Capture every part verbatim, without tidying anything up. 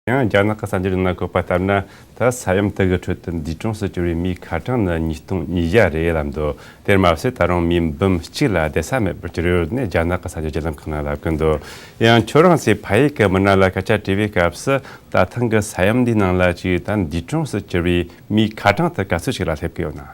ཡང་རྒྱ་ནག་གི་གསར་འགྱུར་ནང་བཀོད་པ་ལྟར་ན། ད་ས་ཡོམ་དེ་གི་ཁྲོད་དུ་འདས་གྲོངས་སུ་གྱུར་བའི་མིའི་ཁ་གྲངས་ནི་ཉིས་སྟོང་ཉིས་བརྒྱ་རེད་ལབ་འདུག་དེར་མ་ཟད་ད་རུང་མི་འབུམ་གཅིག་ལ་བསྡད་ས་མེད་པར་གྱུར་ཡོད་ནས་རྒྱ་ནག་གི་གསར་འགྱུར་བརྒྱུད་ལམ་ཁག་ནང་ལབ་ཀྱི་འདུག་ཡང་ཁྱོད་རང་ཚོས་ཕ་ཡུལ་གྱི་མི་སྣ་ལ་སྐད་ཆ་དྲིས་པའི་སྐབས་སུ། ད་ཐེངས་ཀྱི་ས་ཡོམ་འདིའི་ནང་ལ་ཅིག་ད་འདས་གྲོངས་སུ་གྱུར་བའི་མིའི་ཁ་གྲངས་དེ་ག་ཚོད་ཅིག་ལ་སླེབས་ཀྱི་ཡོད་ན།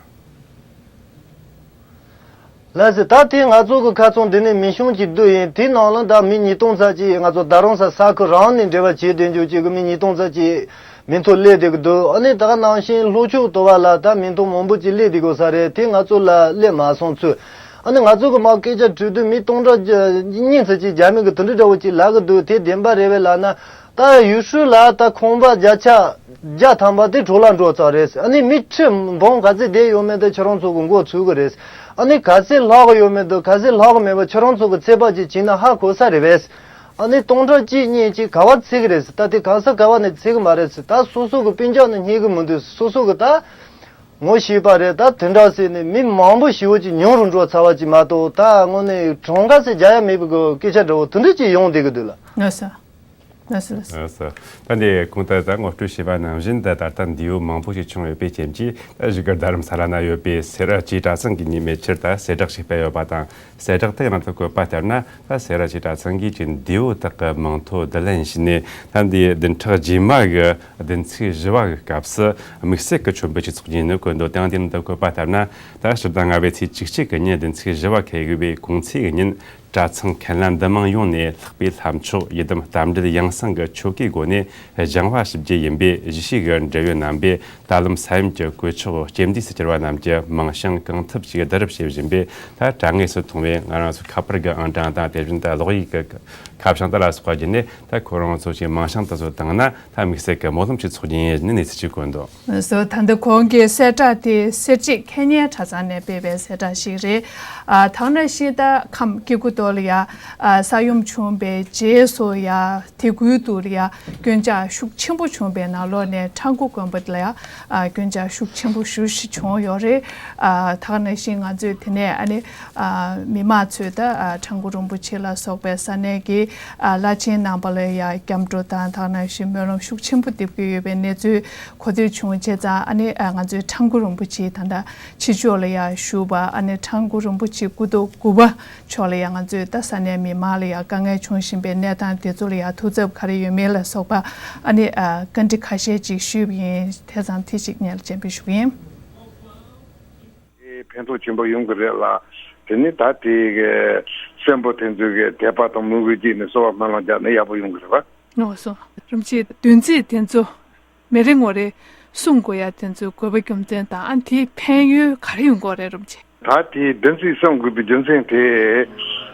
ལགས་སོ། ད་དེ་ང་ཚོ་གི་ཁ་ཚོན་འདི་ནས་མིང་གཞུང་གཅིག་བསྡུས་ཡིན། དེའི་ནང་ལ་ད་མི་ཉིས་སྟོང་ཙམ་ཅིག་ང་ཚོ་ད་རུང་ས་ས་ཁུལ་རང་ནས་འབྲེལ་བ་བྱེད་དེ་འཇུག་ཅིག་གི་མི་ཉིས་སྟོང་ཙམ་ཅིག་མིང་ཐོ་སླེབས་བསྡད་ཀྱི་འདུག་ཨ་ནི་ད་ག་ནང་བཞིན་ལྷོ་ཕྱོགས་དོ་བ་ལ་ད་མིང་ཐོ་མང་པོ་ཅིག་སླེབས་བསྡད་དགོས་ས་རེད། དེ་ང་ཚོ་ལ་སླེབས་མ་སོང་ཚུལ། ཨ་ནི་ང་ཚོ་གི་མ་སྐད་ཆ་དྲིས་དུས་མི་སྟོང་ཕྲག་གཉིས་ཙམ་ཅིག་རྒྱ་མི་གི་དེ་འདྲ་འདྲ་བོ་ཅིག་ལབ་ཀྱི་འདུག་དེ་བདེན་པ་རེད་པས་ལབ་ན། ད་ཡུལ་ཤུལ་ལ་ད་ཁང་པ་བརྒྱ་ཆ་བརྒྱ་ཐམ་པ་དེ་འཕྲོ་བརླག་འགྲོ་ཚར་རེད། ཨ་ནི་མི་ཁྲི་འབུམ་ག་ཚོད་བསྡད་ཡོད་མེད་དེ་ཁྱེད་རང་ཚོ་གི་མགོ་ཚོས་ཀྱི་རེད། ཨ་ནི་ག་ཚོད་ལྷག་གི་ཡོད་མེད་དེ་ག་ཚོད་ལྷག་གི་མེད་པ་ཁྱེད་རང་ཚོ་གི་ཚོད་དཔག་ཅིག་བྱས་ན་ཧ་གོ་ས་རེད་པས། ཨ་ནི་སྟོང་ཕྲག་གཅིག་གཉིས་ཅིག་ག་པར་ཚུད་ཀྱི་རེད། ད་དེ་གང་ས་ག་པ་ནས་ཚུད་ཀྱི་མ་རེད། ད་སོ་སོ་གི་སྤུན་ཀྱག་ནི་རྙེད་ཀྱི་མི་འདུག་སོ་སོ་གི་ད་ངོ་ཤེས་པ་རེད། ད་དེ་འདྲ་ཟེར་ནས་མི་མང་པོ་ཞེ་པོ་ཅིག་ཉུང་རུ་འགྲོ་ཚར་བ་ཅིག་མ་གཏོགས། ད་དངོས་གནས་གྲངས་ཀ་ཟེར་རྒྱག་ཡ་མེད་པའི་གི་སྐད་ཆ་འདྲ་བོ་དེ་འདྲ་ཅིག་ཡོང་བསྡད་ཀྱི་འདུག་ལ། ལགས་སོ། ལགས་སོ། ལགས་སོ། ལགས་སོ། ད་འདི་གོང་དུ་ད་ངོ་སྤྲོད་བྱས་པ་ནང་བཞིན། ད་ད་ལྟ་འདས་པོ་མང་པོ་ཞིག་བྱུང་ཡོད་པའི་རྐྱེན་གྱིས། ད་བཞུགས་སྒར་རྡ་རམ་ས་ལ་ན་ཡོད་པའི་སེ་ར་བྱེས་གྲྭ་ཚང་གི་ཉིན་མོའི་ཆེད་དུ་གསལ་བསྒྲགས་ཤིག་སྤེལ་ཡོད་པ་དང་། གསལ་བསྒྲགས་དེ་ནང་དུ་བཀོད་པ་ལྟར་ན། ད་སེ་ར་བྱེས་གྲྭ་ཚང་གིས་ཀྱི་འདས་པོ་དག་གི་མིང་ཐོ་བསྡུ་ལེན་བྱས་ནས། ད་འདིའི་བདུན་ཕྲག་རྗེས་མ་གི་བདུན་ཚེས་བཞི་བ་གི་སྐབས་སུ་དམིགས་བསལ་གྱི་མཆོད་འབུལ་ཞིག་ཚོགས་རྒྱུ་ཡིན་ནོ་བཀོད་འདུག་དེ་ཡང་དེ་ནང་དུ་བཀོད་པ་ལྟར་ན། ད་ཕྱི་ཟླ་ལྔ་པའི་ཚེས་བཅུ་གཅིག་གི་ཉིན་བདུན་ཚེས་བཞི་བ་འཁེལ་ཡོད་པའི་གུང་ཚིགས་ཀྱི་ཉིན། གྲྭ་ཚང་མཁན་བླ་འདུ་མང་ཡོངས་ནས་ལྷག་པའི་ལྷ་མཆོག་ཡི་དམ་རྟ་མགྲིན་ཡང་གསང་གི་ཆོ་གའི་སྒོ་ནས་སྦྱང་བ་ཞུ་རྒྱུ་ཡིན་པས། གཞིས་བྱེས་ཀྱི་འབྲེལ་ཡོད་རྣམ་པས་ད་ལམ་ས་ཡོམ་གྱི་གོད་ཆག་སྐྱེལ་འདྲིས་སུ་གྱུར་པ་རྣམས་ཀྱི་མིང་བྱང་གང་ཐུབ་ཅིག་བསྡུ་རུབ་བྱེད་བཞིན་པས། ད་དྲ་ངོས་སུ་མཐོང་བའི་ང་རང་ཚོའི་ཁ་པར་གྱི་ཨང་གྲངས་དང་། དེ་བཞིན་དུ་གློག་ཡིག་གི་ཁ་བྱང་དེ་ལ་སོགས་པ་བརྒྱུད་ནས། ད་ཁོ་རང་ཚོ་ཞིག་མིང་བྱང་དེ་ཚོ་བཏང་ན། ད་དམིགས་བསལ་གྱི་སྨོན་ལམ་ཞིག་ཚོགས་རྒྱུ་ཡིན་ཞེས་གནས་ཚུལ་ཞིག་བཀོད་འདུག་སོ། ད་ལྟ་གོང་གི་གསལ་བསྒྲགས་དེ་སེར་བྱེས་མཁས་སྙན་གྲྭ་ཚང་ནས་སྤེལ་བའི་གསལ་བསྒྲགས་ཤིག་རེད། ཨ། ད་ག་ནང་བཞིན་ད་ཁམས་སྐྱེ་རྒུ་མདོ་ལ་ཡ། ཨ། ས་ཡོམ་བྱུང་བའི་རྗེས་སུ་ཡ། དེ་ཁུལ་དུ་ལ་ཡ་སྐྱོན་ཆག་ཤུགས་ཆེན་པོ་བྱུང་བའི་ནང་ལོགས་ནས་ཁྲ་འགུ་དགོན་པ་ལ་ཡ། ཨ། སྐྱོན་ཆག་ཤུགས་ཆེན་པོ་ཞེ་པོ་ཅིག་བྱུང་ཡོད་རེད། ཨ། ད་ག་ནང་བཞིན་ང་ཚོས་དེ་ནས་ཨ་ནི། ཨ། མི་མང་ཚོས་ད། ཨ། ཁྲ་འགུ་རིན་པོ་ཆེ་ལ་སོགས་པའི་ས་གནས་ཀྱི། ཨ། བླ་ཆེན་རྣམ་པ་ལ་ཡ་སྐྱབས་འགྲོ་དང་། ད་ག་ནང་བཞིན་སྨོན་ལམ་ཤུགས་ཆེན་པོ་འདེབས་ཀྱི་ཡོད་པའི་གནས་ཚུལ་གོ་ཐོས་བྱུང་བྱས་ཙང་། ཨ་ནི། ཨ། ང་ཚོས་ཁྲ་འགུ་རིན་པོ་ཆེ་ད་ལྟ་ཕྱི་ཕྱོགས་ལ་ཡ་བཞུགས་པ། ཨ་ནི་ཁྲ་འགུ་རིན་པོ་ཆེ་སྐུ་ཐོག་དགུ་པ་མཆོག་ལ་ཡ་ང་ཚོས་ད་ས་གནས་མི་མང་ལ་ཡ་དཀའ་ངལ་བྱུང་བཞིན་པའི་གནས་སྟངས་དེ་ཚོ་ལ་ཡ་ཐུགས་འཚབ་ག་རེ་ཡོད་མེད་ལ་སོགས་པ། ཨ་ནི། ཨ། བཀའ་འདྲི་ཁ་ཤས་ཅིག་ཞུས་པ་ཡིན། དེ་ཙམ་དེ་ཅིག་སྙན་ལ་སྤྱན་འབུལ་ཞུ་གི་ཡིན། དེ་ཕན་ཐོགས་ཆེན་པོ་ཡོང་གི་རེད་ལ། དེ་ནི་ད་དེ་གི་གསོན་པོ་དེ་ཚོ་གི་དད་པ་དང་མོས་གུས་བསྐྱེད་ནས་གསོལ་བ་སྨོན་ལམ་རྒྱག་ན་ཡག་པོ་ཡོང་གི་རེད་པ། ཨོ་སོ། རིན་པོ་ཆེ། བདུན་ཚིགས་དེ་ཚོ་མི་རེ་ངོ་རེ་གསུང་དགོས་ཡ་དེ་ཚོའི་དགོས་པ་རྒྱུ་མཚན་དང་། ཨ། དེའི་ཕན་ཡོན་ག་རེ་ཡོང་གི་རེད། རིན་པོ་ཆེ། ད་དེའི་བདུན་ཚིགས་གསུང་དགོས་པའི་རྒྱུ་མཚན་དེ།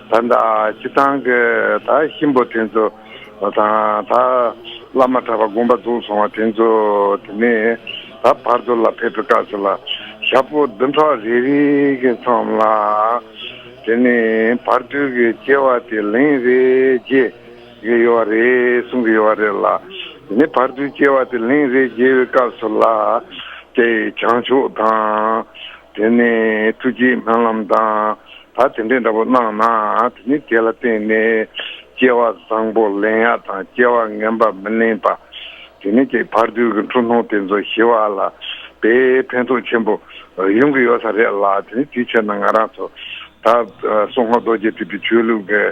ད་ལྟ་སྤྱིར་བཏང་གི་ད་གཤིན་པོ་དེ་ཚོ་དང་། ད་བླ་མ་གྲྭ་པ་དགོན་པ་རྫོགས་སོང་བ་དེ་ཚོ་དེ་ནས་ད་བར་དོ་ལ་ཕེབས་པའི་སྐབས་སུ་ལ། ཞག་པོ་བདུན་ཕྲག་རེ་རེ་གི་མཚམས་ལ། དེ་ནས་བར་དོའི་གི་སྐྱེ་བ་དེ་ལན་རེ་བརྗེ་གི་ཡོད་རེད་གསུང་གི་ཡོད་རེད་ལ། དེ་ནས་བར་དོའི་སྐྱེ་བ་དེ་ལན་རེ་བརྗེ་བའི་སྐབས་སུ་ལ། དེ་བྱང་ཆུབ་དང་། དེ་ནས་ཐུགས་བསྐྱེད་སྨོན་ལམ་དང་། ད་དེ་འདྲའི་འདྲ་པོ་གནང་ན། དེ་ནི་དེ་ལ་བརྟེན་ནས་སྐྱེ་བ་བཟང་པོ་ལེན་ཡག་དང་། སྐྱེ་བ་ངན་པ་མི་ལེན་པ། དེ་ནི་ཀྱི་བར་དོའི་གི་འཁྲུལ་སྣང་དེ་ཚོ་ཞི་བ་ལ་དཔེ་ཕན་ཐོགས་ཆེན་པོ་ཡོང་གི་ཡོད་ས་རེད་ལ། དེ་ནི་དེའི་ཕྱིར་ན་ང་རང་ཚོ་ད་སྲུང་མ་རྡོ་རྗེ་ཐེག་པའི་ཆོས་ལུགས་ཀྱི་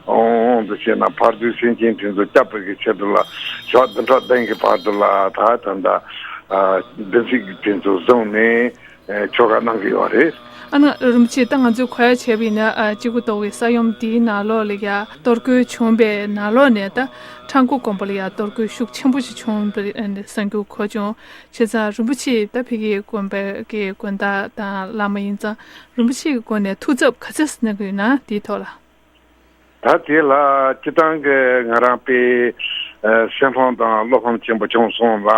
དབང་དུ་བྱས་ན། བར་དོའི་སེམས་ཅན་དེ་ཚོ་སྐྱོབ་པའི་གི་ཆེད་དུ་ལ། ཞག་བདུན་ཕྲག་བདུན་གྱི་བར་དུ་ལ་ད་ད་ལྟ་བདུན་ཚིགས་དེ་ཚོ་བཟུང་ནས། ཨེ། ཆོ་ག་གནང་གི་ཡོད་རེད། ཨ་ནི་རིན་པོ་ཆེ། ད་ང་ཚོས་གོ་ཡ་བྱས་པ་ཡིན་ན། ཨ། སྐྱེ་རྒུ་མདོ་བའི་ས་ཡོམ་འདིའི་ནང་ལོགས་ལ་ཡ་གཏོར་རྒོལ་བྱུང་བའི་ནང་ལོགས་ནས། ད་ཁྲ་འགུ་དགོན་པ་ལ་ཡ་གཏོར་རྒོལ་ཤུགས་ཆེན་པོ་ཞིག་བྱུང་བའི་གསར་འགྱུར་གོ་བྱུང་། བྱས་ཙང་རིན་པོ་ཆེ། ད་ཕ་གིའི་དགོན་པ་གི་དགོན་བདག་དང་བླ་མ་ཡིན་ཙང་། རིན་པོ་ཆེ་གི་སྒོ་ནས་ཐུགས་འཚབ་ག་ཚོད་གནང་གི་ཡོད་ན། དེའི་ཐོག་ལ། ད་དེ་ལ་སྤྱིར་བཏང་གི་ང་རང་དཔེ། ཨ། སེམས་ཕམ་དང་བློ་ཕམ་ཆེན་པོ་བྱུང་སོང་ལ།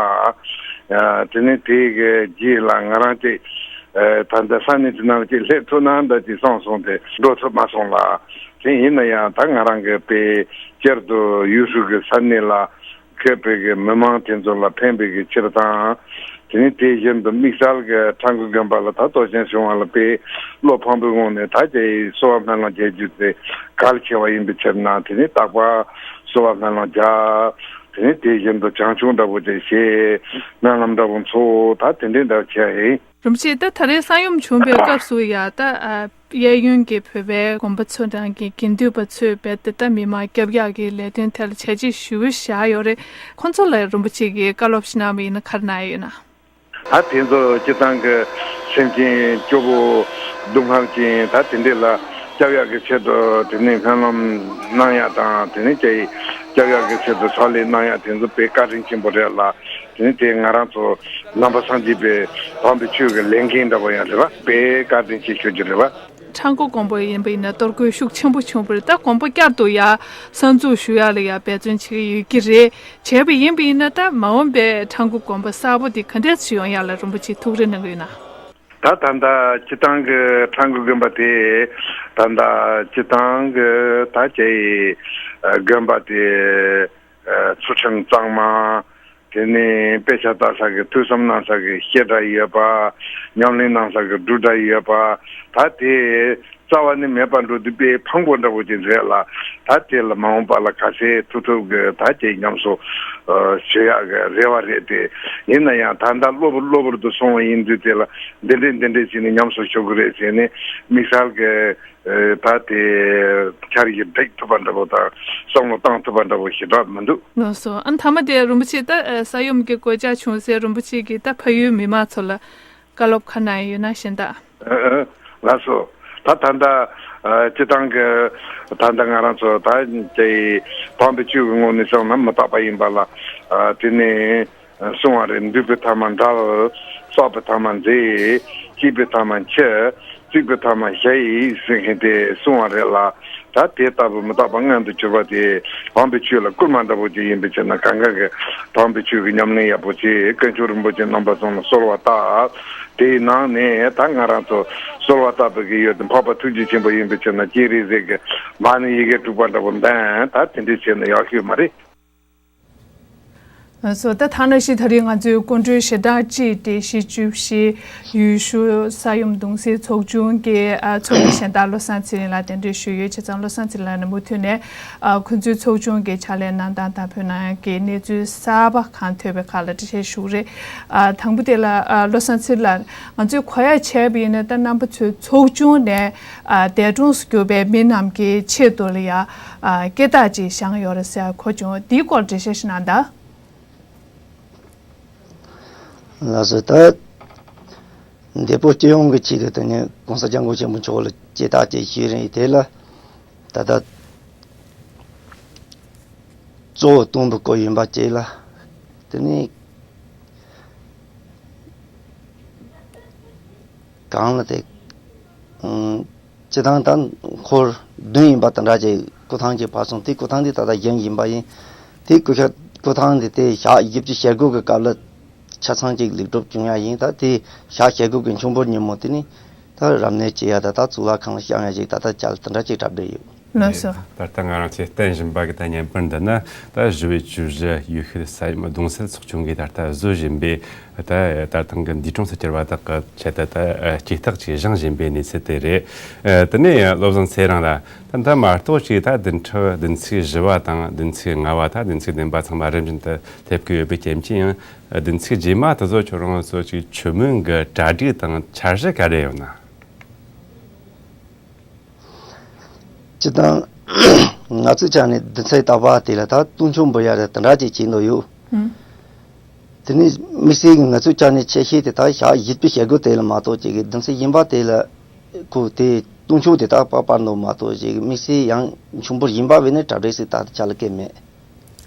ཨ། དེ་ནས་དེ་གི་རྗེས་ལ་ང་རང་ཅིག་ཨ། ད་ལྟ་ས་གནས་དེ་ནང་ཅིག་སླེབས་ཐུབ་ན་འདྲ་ཅིག་བསམ་སོང་སྟེ་འགྲོ་ཐུབ་མ་སོང་ལ། དེ་ཡིན་ན་ཡང་ད་ང་རང་གི་དཔེ་སྤྱིར་དུ་ཡུལ་ཤུལ་གྱི་ས་གནས་ལ་འཁོད་པའི་གི་མི་མང་དེ་ཚོ་ལ་ཕན་པའི་གི་ཕྱིར་དང་། དེ་ནས་དེ་བཞིན་དུ་དམིགས་བསལ་གྱི་ཁྲ་འགུ་དགོན་པ་ལ་ད་གཏོར་སྐྱོན་བྱུང་བ་ལ་དཔེ་བློ་ཕམ་པའི་ངང་ནས། ད་ཀྱི་གསོལ་བ་སྨོན་ལམ་རྒྱག་རྒྱུ་དེ་གལ་ཆེ་བ་ཡིན་པའི་ཕྱིར་ན། དེ་ནས་རྟག་པར་གསོལ་བ་སྨོན་ལམ་རྒྱག་དེ་ནས་དེ་བཞིན་དུ་བྱང་ཆུབ་འདྲ་པོ་ཅིག་བྱས། སྨོན་ལམ་འདྲ་པོ་འཚོགས། ད་དེ་འདྲའི་འདྲ་བྱས་ཡིན། རིན་པོ་ཆེ། ད་ད་རེས་ས་ཡོམ་བྱུང་བའི་སྐབས་སུ་ཡ་ད་ཨ་གཡས་གཡོན་གྱི་བོད་པའི་དགོན་པ་ཚོ་ནང་གི་དགེ་འདུན་པ་ཚོས་རྦད་དེ་ད་མི་མང་སྐྱོབ་ཡག་གི་ལས་དོན་ཐད་ལ་བྱས་རྗེས་ཞེ་པོ་བཞག་ཡོད་རེད། ཁོང་ཚོ་ལ་རིན་པོ་ཆེ་གིས་བཀའ་སློབ་ཞིག་གནང་བ་ཡིན་ན་ག་རེ་གནང་ཡོད་ན། ད་དེ་ཚོ་སྤྱིར་བཏང་གི་སེམས་ཅན་སྐྱོ་པོ་སྡུག་བསྔལ་ཅན་ད་དེ་འདྲས་ལ་སྐྱོབ་ཡག་གི་ཆེད་དུ་དེ་ནས་སྨོན་ལམ་གནང་ཡག་དང་། དེ་ནས་ཀྱི་སྐྱོབ་ཡག་གི་ཆེད་དུ་ཕྱག་ལས་གནང་ཡག་དེ་ཚོ་དཔེ་བཀའ་དྲིན་ཆེན་པོ་རེད་ལ། དེ་ནས་དེ་ང་རང་ཚོ་ནང་པ་སངས་རྒྱས་པའི་དམ་པའི་ཆོས་ཀྱི་ལས་འགན་འདྲ་པོ་ཡང་རེད་པ། དཔེ་བཀའ་དྲིན་ཆེ་ཤོས་ཀྱི་རེད་པ། ཁྲ་འགུ་དགོན་པ་ཡིན་པ་ཡིན་ན་གཏོར་རྒོལ་ཤུགས་ཆེན་པོ་བྱུང་བ་རེད། ད་དགོན་པ་བསྐྱར་དུ་ཡར་གསར་འཛུགས་ཞུ་ཡག་ལ་ཡར་འབད་བརྩོན་བྱེད་ཀྱི་ཡོད་ཀྱི་རེད། བྱས་པ་ཡིན་པ་ཡིན་ན་ད་མ་འོངས་པའི་ཁྲ་འགུ་དགོན་པ་གསར་པ་འདི་ག་འདྲས་ཞིག་ཡོང་ཡག་ལ་རིན་པོ་ཆེས་ཐུགས་རེ་གནང་གི་ཡོད་ན། ད་ད་ལྟ་སྤྱིར་བཏང་གི་ཁྲ་འགུ་དགོན་པ་དེ་ད་ལྟ་སྤྱིར་བཏང་གི་ད་ཅེ་ཡི་དགོན་པ་དེ་ཚུལ་ཁྲིམས་གཙང་མ། དེ་ནས་དཔེ་ཆ་ལྟ་ས་གི་ཐོས་བསམ་གནང་ས་གི་བཤད་གྲྭ་ཡོད་པ། ཉམས་ལེན་གནང་ས་གི་སྒྲུབ་གྲྭ་ཡོད་པ། ད་དེ་རྩ་བ་ནས་མེད་པ་འགྲོ་དུས་དཔེ་ཕངས་པོ་འདྲ་པོ་ཅིག་རེད་ལ། ད་དེ་ལ་མ་འོངས་པ་ལ་ག་ཚད་ཐུབ་ཐུབ་གི་ད་དེ་ཉམས་གསོ་ཨ་བྱེད་ཡག་གི་རེ་བ་རེད་དེ། ཡིན་ན་ཡང་ད་ལྟ་གློ་བུར་གློ་བུར་དུ་སོང་བ་ཡིན་དུས་དེ་ལ་འདི་འདྲས་འདི་འདྲས་བྱས་ནས་ཉམས་གསོ་ཞུ་དགོས་རེད་ཟེར་ནས་དམིགས་བསལ་གི་ཨ་ད་དེ་འཆར་གཞི་སྒྲིག་ཐུབ་པ་འདྲ་པོ་དང་བསམ་བློ་བཏང་ཐུབ་པ་འདྲ་པོ་ཞེ་དྲག་མི་འདུག། ལགས་སོ། ཨ་མཐའ་མ་དེ་རིན་པོ་ཆེ་ད་ཨ་ས་ཡོམ་གྱི་གོད་ཆག་བྱུང་སའི་རིན་པོ་ཆེ་གིས་ད་ཕ་ཡུལ་མི་མང་ཚོ་ལ་བཀའ་སློབ་ག་གནང་ཡོད་ན་གཞན་དག། ཨ་ཨ་ལགས་སོ། ད་ད་ལྟ་ཨ་སྤྱིར་བཏང་གི་ད་ལྟ་ང་རང་ཚོ་ད་དེ་དམ་པའི་ཆོས་ཀྱི་ངོས་ནས་བསམ་ན་མི་རྟག་པ་ཡིན་པ་ལ་ཨ་དེ་ནས། གསུང་བ་རེད། འདུས་པའི་ཐ་མ་འབྲལ། བསགས་པའི་ཐ་མ་འཛད། སྐྱེས་པའི་ཐ་མ་འཆི། བརྩིགས་པའི་ཐ་མ་ཞ་ཡིས་ཟེར་མཁན་དེ་གསུང་བ་རེད་ལ། ད་དེ་ལྟ་བུ་མི་རྟག་པ་མངོན་དུ་གྱུར་པ་དེ་དམ་པའི་ཆོས་ལ་བསྐུལ་མ་འདྲ་པོ་ཅིག་ཡིན་པའི་ཕྱིར་ན། གང་ག་གི་དམ་པའི་ཆོས་ཀྱི་ཉམས་ལེན་ཡག་པོ་བྱེད། དཀོན་མཆོག་རིན་པོ་ཆེ་རྣམ་པ་གསུམ་ལ་གསོལ་བ་བཏབ། དེའི་ནང་ནས་ད་ང་རང་ཚོ་གསོལ་བ་བཏབ་པའི་གི་ཡུལ་དེ་འཕགས་པ་ཐུགས་རྗེ་ཆེན་པོ་ཡིན་པའི་ཕྱིར་ན་སྤྱན་རས་གཟིགས་ཀྱི་མ་ཎི་ཡི་གེ་དྲུག་པ་འདྲ་པོ་འདོན། ད་དེ་འདྲའི་བྱས་ན་ཡག་ཤོས་མ་རེད། སོ། ད་ཐ་ན་ཤི་ད་རེས་ང་ཚོའི་སྐུ་མགྲོན་ཞལ་གྲངས་གཅིག་དེ་བཞི་བཅུ་བཞི་ཡུལ་ཤུལ་ས་ཡོམ་གདུང་སེལ་ཚོགས་ཆུང་གི་ཨ་ཚོགས་མི་གཞན་དག་བློ་བཟང་ཚེ་རིང་ལགས་གདན་འདྲེན་ཞུས་ཡོད། བྱས་ཙང་བློ་བཟང་ཚེ་རིང་ལགས་ནས་མུ་མཐུད་ནས་ཨ་ཁོང་ཚོའི་ཚོགས་ཆུང་གི་ཕྱག་ལས་གནང་སྟངས་དང་བོད་ནང་གི་གནས་ཚུལ་གསར་པ་གང་ཐོས་པའི་ཁག་ལ་འགྲེལ་བཤད་ཞུ་གི་རེད། ཨ་དང་པོ་དེ་ལ་ཨ་བློ་བཟང་ཚེ་རིང་ལགས། ང་ཚོས་གོ་ཡ་བྱས་པ་ཡིན་ན་ད་རྣམ་པ་ཚོའི་ཚོགས་ཆུང་ནས་ཨ་འདས་གྲོངས་སུ་གྱུར་པའི་མི་རྣམས་ཀྱི་ཆེད་དུ་ལ་ཡ་ཨ་སྐད་གྲགས་ཅིག་བཞེངས་ཡོད་རེད་ཟེར་གོ་བྱུང་། འདིའི་སྐོར་འགྲེལ་བཤད་ཞིག་གནང་དང་། ལགས་སོ། ད་འདས་པོ་སྤྱི་ཡོངས་ཀྱི་ཆེད་དུ་དེ་ནས་༸གོང་ས་༸སྐྱབས་མགོན་ཆེན་པོ་མཆོག་ལ་སྐད་གྲགས་ཅིག་ཞུས་རིང་དེ་ལ་ད་ལྟ་གཙོ་བོ་སྟོན་པའི་སྐོར་ཡིན་པ་བཅས་ལ་དེ་ནས་གང་ལ་དེ་ཨང་། སྤྱི་བཏང་ད་འཁོར་བདུན་ཡིན་པ་དེ་འདྲ་ཅིག་སྐུ་ཐང་ཅིག་ཕར་སོང་། དེ་སྐུ་ཐང་དེ་ད་ལྟ་བཞེངས་བཞིན་པ་ཡིན། དེ་སྐུ་ཤ་སྐུ་ཐང་དེ་དེ་ཞག་བཞི་བཅུ་ཞེ་དགུ་གི་སྐབས་ལ་ཆ་ཚང་ཅིག་ལེགས་གྲུབ་བྱུང་ཡ་ཡིན། ད་དེ་ཞག་ཞེ་དགུ་གི་མཆོད་འབུལ་ཉིན་མོ་དེ་ནི་ད་རབ་གནས་བྱེད་ཡ་ད་ད་གཙུག་ལག་ཁང་ལ་བཤམས་ཡ་ཅིག་ད་ད་ཅལ་དེ་འདྲ་ཅིག་གྲ་སྒྲིག་ཡོད། ལགས་སོ། ད་ལྟ་ང་རང་ཚོས་བསྟན་བཞིན་པ་གི་ད་བརྙན་པར་འདི་ནི་ད་ཞི་བའི་བཅུ་བཞི་ཡུལ་ཤུལ་ས་ཡོམ་གདུང་སེལ་ཚོགས་ཆུང་གིས་ད་ལྟ་བཟོ་བཞིན་པའི་ད་ད་ཐེངས་ཀྱི་འདས་གྲོངས་སུ་གྱུར་བ་དག་གི་ཆེད་དུ་ད་ལྕགས་ཐག་ཅིག་བཞེངས་བཞིན་པའི་གནས་ཚུལ་དེ་རེད། དེ་ནས་བློ་བཟང་ཚེ་རིང་ལགས། ད་ད་མ་གཏོགས་ཅིག་ད་བདུན་ཕྲག་བདུན་ཚིགས་བཞི་པ་དང་བདུན་ཚིགས་ལྔ་པ་ད་བདུན་ཚིགས་བདུན་པ་ཚང་མ་རིམ་བཞིན་དུ་སླེབས་ཀྱི་ཡོད་པའི་རྐྱེན་གྱིས། ཡང་བདུན་ཚིགས་རྗེས་མ་དེ་ཚོ་ཁྱོད་རང་ཚོ་ཅིག་མཆོད་མེ་གི་གྲ་སྒྲིག་དང་འཆར་གཞི་ག་རེ་ཡོད་ན། སྤྱིར་བཏང་ང་ཚོའི་ཆ་ནས་བདུན་ཚིགས་དང་པོ་དེ་ལ་ད་གཏོར་མཆོད་འབུལ་ཡ་རེ་དེ་འདྲ་ཅིག་བྱེད་འདོད་ཡོད། ཨང་། དེ་ནས་དམིགས་བསལ་གྱི་ང་ཚོའི་ཆ་ནས་ཆེ་ཤོས་དེ་ད་ཞག་བཞི་བཅུ་ཞེ་དགུ་དེ་ལ་མ་གཏོགས་ཅིག་གི་བདུན་ཚིགས་གཞན་པ་དེ་ལ་ཁོ་དེ་གཏོར་མཆོད་དེ་ད་པར་པར་འདུག་མ་གཏོགས་ཅིག་དམིགས་བསལ་ཡང་མཆོད་འབུལ་གཞན་པ་བས་ནི་གྲ་སྒྲིག་ཞིག་ད་ཆ་ལ་གལ་མེད།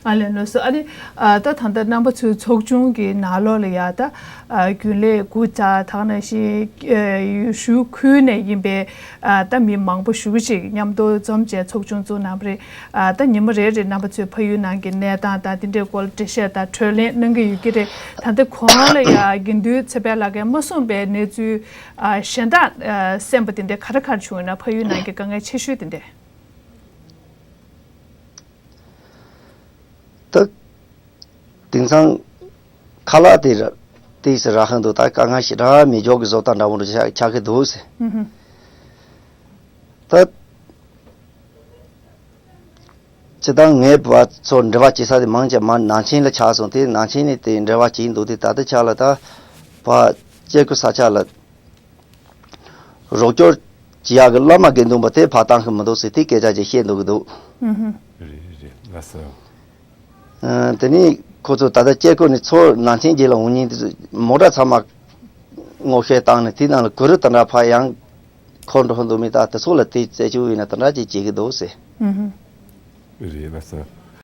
ཨ་ལས། ལགས་སོ། ཨ་ནི་ཨ་ད་ད་ལྟ་རྣམ་པ་ཚོའི་ཚོགས་ཆུང་གི་ནང་ལོགས་ལ་ཡ་ད་ཨ་རྒྱུན་ལས་དགུ་བཅུ་དག་ནང་བཞིན་ཨ་ཡུལ་ཤུལ་ཁུལ་ནས་ཡིན་པའི་ཨ་ད་མི་མང་པོ་ཞེ་པོ་ཅིག་མཉམ་དུ་འཛོམས་བྱས་ཚོགས་ཆུང་བཙུགས་གནང་བ་རེད། ཨ་ད་ཉི་མ་རེ་རེ་རྣམ་པ་ཚོའི་ཕ་ཡུལ་ནང་གི་གནས་སྟངས་དང་དེ་འདྲའི་སྐོར་འགྲེལ་བཤད་དང་གྲོས་གླེང་གནང་གི་ཡོད་ཀྱི་རེད། ད་ལྟ་གོང་ལ་ཡ་དགེ་འདུན་ཚེ་འཕེལ་ལགས་ཀྱིས་མ་གསུངས་པའི་གནས་ཚུལ་ཨ་གཞན་དག་ཨ་གསན་པ་དེ་འདྲའི་ག་རེ་ག་རེ་བྱུང་ཡོད་ན། ཕ་ཡུལ་ནང་གི་དཀའ་ངལ་ཆེ་ཤོས་དེ་འདྲ། ད་དེང་སང་ཁ་ལག་དེ་ར་དེ་ཟེར་ར་ཧན་དུ་ད་དཀའ་ངལ་ཞེ་དྲག་མེད་འཇོག་གི་བཟོ་ལྟ་འདྲ་བོ་འདྲ་ཆགས་ཆགས་ཀྱི་འདུག་ཟེར། ཨུ་ཧུ། ད་ སྤྱིར་བཏང་ངའི་བ་ཚོ་འབྲེལ་བ་བྱེད་ས་དེ་མང་ཆེ་མ་ནང་ཆེན་ལ་ཆགས་སོང་། དེ་ནང་ཆེན་ནས་དེ་འབྲེལ་བ་བྱེད་འདུག་དེ་ད་ལྟ་ཆ་ལ་ད་ཕ་སྐྱེ་རྒུ་ས་ཆ་ལ་རོགས་སྐྱོར་བྱེད་ཡག་གི་བླ་མ་དགེ་འདུན་པ་དེ་ཕ་བཏང་གི་མི་འདུག་ཟེར་དེ་སྐད་ཆ་ཅིག་བཤད་འདུག་གི་འདུག་རེད་རེད་རེད། ལགས་སོ། ཨ། དེ་ནས་ཁོ་ཚོ་ད་ལྟ་སྐྱེ་རྒུ་ནས་ཚུར་ནང་ཆེན་རྗེས་ལ་འོང་མཁན་དེ་ཚོ་མོ་ཊ་ཚང་མ་ངོ་ཤེས་བཏང་ནས་དེའི་ནང་ལ་གུ་རུ་དེ་འདྲ་ཕ་ཡང་འཁོར་འགྲོ་འདུག་མི་ད་དེ་ཚོ་ལ་དེ་རྩད་གཅོད་ཡིན་ན་དེ་འདྲ་ཅིག་བྱེད་ཀྱི་འདུག་ཟེར། རེད་ལགས་སོ།